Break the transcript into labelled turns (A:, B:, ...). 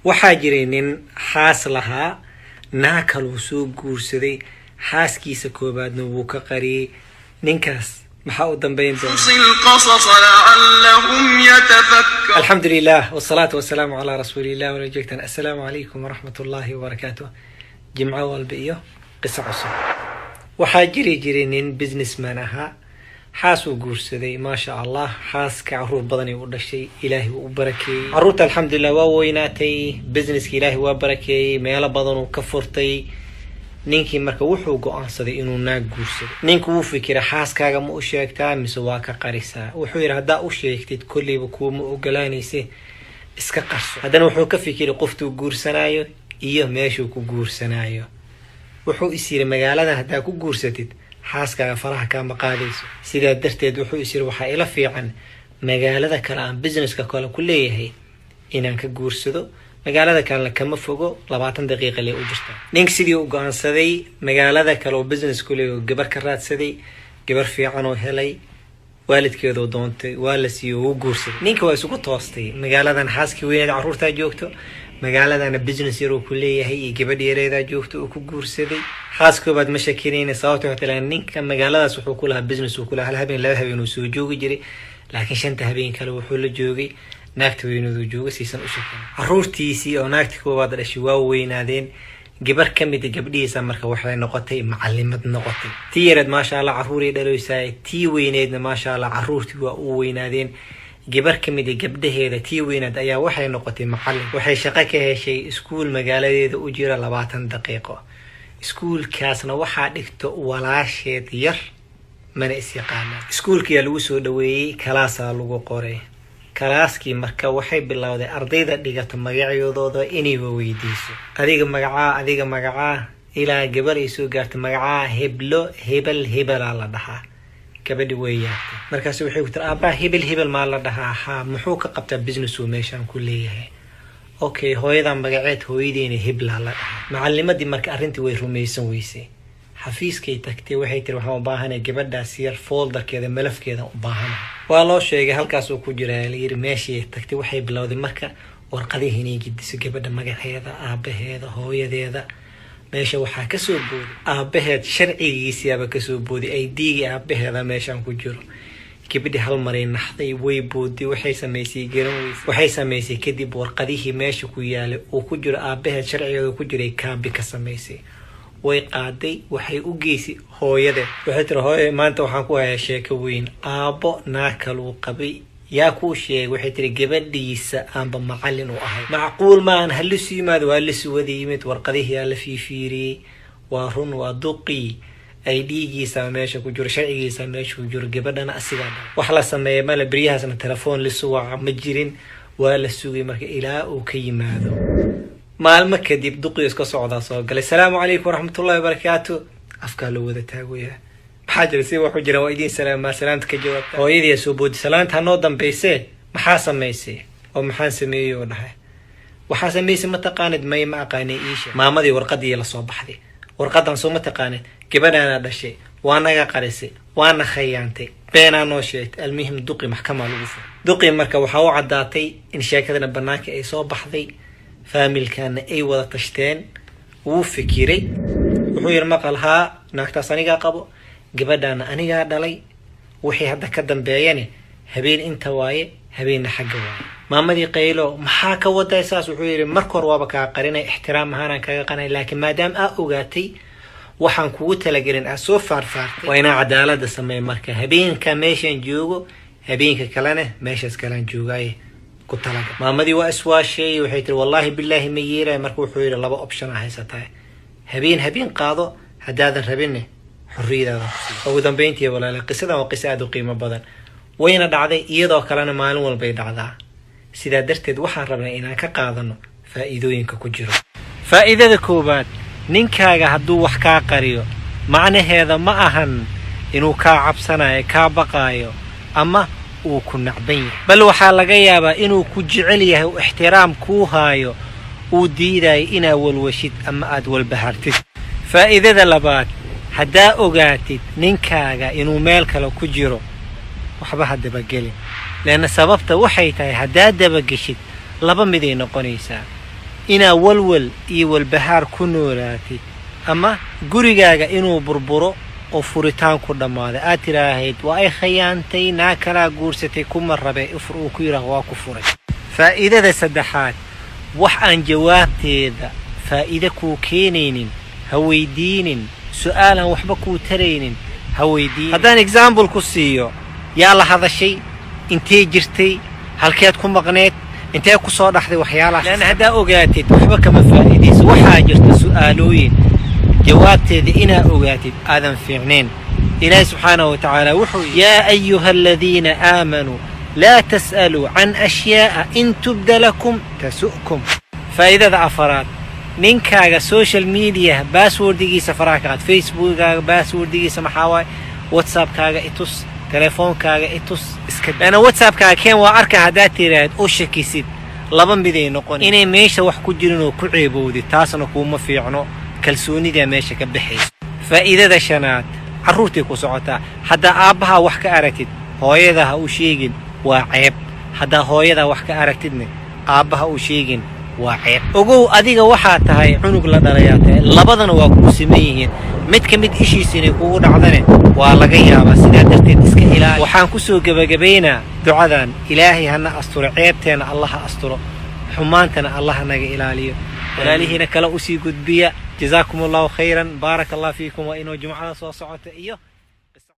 A: Waxaa jiray nin xaas lahaa, naa kaluu soo guursaday. Xaaskiisa koobaadna wuu ka qariyey. Ninkaas maxaa u dambayn doona?
B: القصص لعلهم يتفكرون.
A: Alxamdu lilah wsalaatu wasalaamu calaa rasuulillah. Wala joogtaan. Assalaamu calaykum waraxmat ullaahi wabarakaatu. Jimco walba iyo qiso cusub. Waxaa jiri jiray nin businessman ahaa, xaas uu guursaday, maasha Allah. Xaaska caruur badanay u dhashay, Ilaahay wuu u barakeeyey caruurta, alxamdulilah. Waa weynaatay, businesska Ilaahay waa barakeeyey, meelo badan uu ka furtay. Ninkii marka wuxuu go-aansaday inuu naag guursado. Ninku wuu fikiray: xaaskaaga ma u sheegtaa mise waa ka qarisaa? Wuxuu yidhi, haddaa u sheegtid kolleyba kuuma ogolaanayse, iska qarso. Haddana wuxuu ka fikiray qoftuu guursanaayo iyo meeshuu ku guursanaayo. Wuxuu is yiri, magaaladan haddaa ku guursatid, xaaskaaga faraha kaama qaadayso. Sidaa darteed wuxuu is yiri, waxaa ila fiican magaalada kale aan businesska kale ku leeyahay inaan ka guursado. Magaalada kalena kama fogo, 20 daqiiqa lee u jirta. Ninka sidii u go-aansaday, magaalada kale oo business ku leeyahay oo gabar ka raadsaday. Gabar fiican oo helay, waalidkeedoo doontay, waa la siiyey oo u guursaday. Ninka waa isugu toostay: magaaladan xaaskii weyneed carruurtaa joogto, magaaladana business yar uu ku leeyahay iyo gabadh yareedaa joogto uu ku guursaday. Xaas koobaad ma shakinayna, sababta waxay tilaha ninka magaaladaas wuxuu ku lahaa business uu ku lahaa. Hal habeen, 2 habeen uu soo joogi jiray, laakiin shanta habeen kale wuxuu la joogay naagta weyneeduu jooga, siisan u shakin. Caruurtiisii oo naagta koowaad dhashay waa weynaadeen. Gabar ka mid a gabdhihiisa marka waxay noqotay macalimad noqotay. Tii yareed, maasha Allah, caruuray dhaleysaay. Tii weyneedna, maasha Allah, caruurtii waa u weynaadeen. Gabar ka mid a gabdhaheeda, tii weynaad, ayaa waxay noqotay macalin. Waxay shaqo ka heshay iskuul magaaladeeda u jira 20 daqiiqo. Iskuulkaasna waxaa dhigto walaasheed yar, mana is yaqaanaan. Iskuulkiyaa lagu soo dhaweeyey, kalaasaa lagu qoray. Kalaaskii marka waxay bilowday ardayda dhigato magacyadooda inayba weydiiso: adiga magacaa, adiga magacaa, ilaa gabar ay soo gaarto. Magacaa? Heblo hebel hebelaa la dhahaa. Gabadhi way yaabtay. Markaas waxay ku tiri: aabbaha hebel hebel maa la dhahaa? Haa. Muxuu ka qabtaa? Business uu meeshaan ku leeyahay. Okay, hooyadan magaceed? Hooyadeena heblaa la dhahaa. Macalimadii marka arrintii way rumaysan weysay. Xafiiskay tagtay, waxay tiri: waxaan u baahanay gabadhaas yar folderkeeda, malafkeeda u baahanahay. Waa loo sheegay, halkaas uu ku jiraa layiri. Meeshii tagtay, waxay bilowday marka warqadihii inay gediso, gabadha magaceeda, aabaheeda, hooyadeeda. Meesha waxaa kasoo booday aabaheed, sharcigiisiyaaba kasoo booday, ID-gii aabaheeda meeshaan ku jiro. Gabadhii hal maray naxday, way booday, waxay samaysay garan weyse. Waxay samaysay kadib, warqadihii meesha ku yaalay uu ku jiro aabaheed sharcigeeda ku jiray kaabi ka samaysay, way qaaday, waxay u geysay hooyadeed. Waxay tiri: hooye, maanta waxaan ku hayaa sheeko weyn. Aabbo naa kaluu qabay. Yaa kuu sheegay? Waxay tiri: gabadhiisa aanba macalin u ahay. Macquul maahan, halisu yimaado. Waa lisu wada yimid, warqadihii aa la fiifiiriyey. Waa run, waa duqii, ID-giisa meesha ku jiro, sharcigiisa meesha ku jiro, gabadhana asigaa dhalay. Wax la sameeya male, beryahaasna telefoon lisu waca ma jirin. Waa la sugay marka ilaa uu ka yimaado. Maalmo kadib duqii iska socdaa soo galay. Asalaamu calaykum waraxmatullahi wabarakaatu. Afkaa loo wada taagaya. Maxaa jira? Si waxu jira? Waa idiin salaamaa, salaamta ka jawaabta. Hooyadii soo boodi: salaanta hanoo dambaysee, maxaa samaysay? Oo maxaan sameeyey? Oo dhahay: waxaa samaysay ma taqaanid? May, ma aqaanay, iisha. Maamadii warqadii la soo baxday: warqadan soo ma taqaanid? Gabadhaana dhashay, waa naga qarisay, waana khayaantay, beenaa noo sheegtay. Almuhim, duqi maxkamaa lagu furay. Duqii marka waxaa u caddaatay in sheekadana banaanka ay soo baxday, faamilkana ay wada tashteen. Wuu fikiray, wuxuu yidhi: maqal haa, naagtaas anigaa qabo, gabadhaana anigaa dhalay. Wixii hadda ka dambeeyani, habeen inta waaye, habeenna xagga waaye. Maamadii qaylo: maxaa ka waday saas? Wuxuu yidhi: marka hore waaba kaa qarinay, ixtiraam ahaanaan kaga qarinay, laakiin maadaama aa ogaatay waxaan kugu talagelin, aad soo faarfaartay, waa inaa cadaalada sameey. Marka habeenka meeshaan joogo, habeenka kalena meeshaas kalaan joogaaye, ku talagal. Maamadii waa iswaashay, waxay tiri: wallaahi bilaahi ma yeelay. Marka wuxuu yidhi: laba option a haysataa: habeen habeen qaado, haddaadan rabinne xorriyadaada kusiiyo. Ugu dambeyntii, walaale, qisadan waa qiso aada u qiimo badan, wayna dhacday, iyadoo kalena maalin walbay dhacdaa. Sidaa darteed waxaan rabnay inaan ka qaadano faa'iidooyinka ku jiro. Faa'iidada koowaad: ninkaaga hadduu wax kaa qariyo, macnaheeda ma ahan inuu kaa cabsanayo, kaa baqaayo ama uu ku nacban yahay, bal waxaa laga yaabaa inuu ku jecel yahay, uu ixtiraam kuu haayo, uu diidayo inaad walwashid ama aad walbahartid. Faa'iidada labaad: haddaa ogaatid ninkaaga inuu meel kale ku jiro, waxba ha dabagelin, leanna sababta waxay tahay, haddaad dabageshid, laba miday noqonaysaa. Inaa walwal iyo walbahaar ku noolaatid ama gurigaaga inuu burburo oo furitaan ku dhammaaday, aad tidhaahayd, "Waa ay khayaantay, naa kalaa guursatay, kuma rabe, ifur," uu ku yidhaah, "Waa ku furay." Faa'iidada saddexaad: wax aan jawaabteeda faa'iide kuu keenaynin ha weydiinin. Su'aalaan waxba kuu taraynin ha weydiinin. Haddaan example ku siiyo: yaa la hadashay? Intee jirtay? Halkeed ku maqneed? Intee ku soo dhaxday? Waxyaalahaas lan haddaa ogaatid, waxba kama faa'iidayso. Waxaa jirta su'aalooyin jawaabteeda inaa ogaatid aadan fiicnayn. Ilaahi subxaanahu wa tacaala wuxuu: "يا أيها الذين آمنوا لا تسألوا عن أشياء إن تبد لكم تسؤكم." Faa'iidada afaraad: ninkaaga social media passwordigiisa faraha ka qaad. Facebookaaga passwordigiisa maxaa waaye? WhatsAppkaaga itus, telefoonkaaga itus, iska lana WhatsAppkaaga keen, waa arka. Haddaad tiraahid oo shakisid, laba miday noqon: inay meesha wax ku jirin oo ku ceebowdid, taasna kuuma fiicno, kalsoonidaa meesha ka baxayso. Faa'iidada shanaad carruurtay ku socotaa. Haddaa aabbahaa wax ka aragtid, hooyada ha u sheegin, waa ceeb. Haddaa hooyadaa wax ka aragtidne, aabbaha u sheegin, waa ceeb. Ogow, adiga waxaa tahay cunug la dhalayaa tahay, labadana waa kuu siman yihiin. Mid ka mid ishiisa inay kugu dhacdane waa laga yaabaa. Sidaa darteed iska ilaali. Waxaan ku soo gebagabaynaa ducadan: Ilaahay hana asturo, ceebteena Allah ha asturo, xumaantana Allah naga ilaaliyo. Walaalihiina kale usii gudbiya. جزاكم الله خيرا، بارك الله فيكم. Waa inuu jumcada soo socota iyo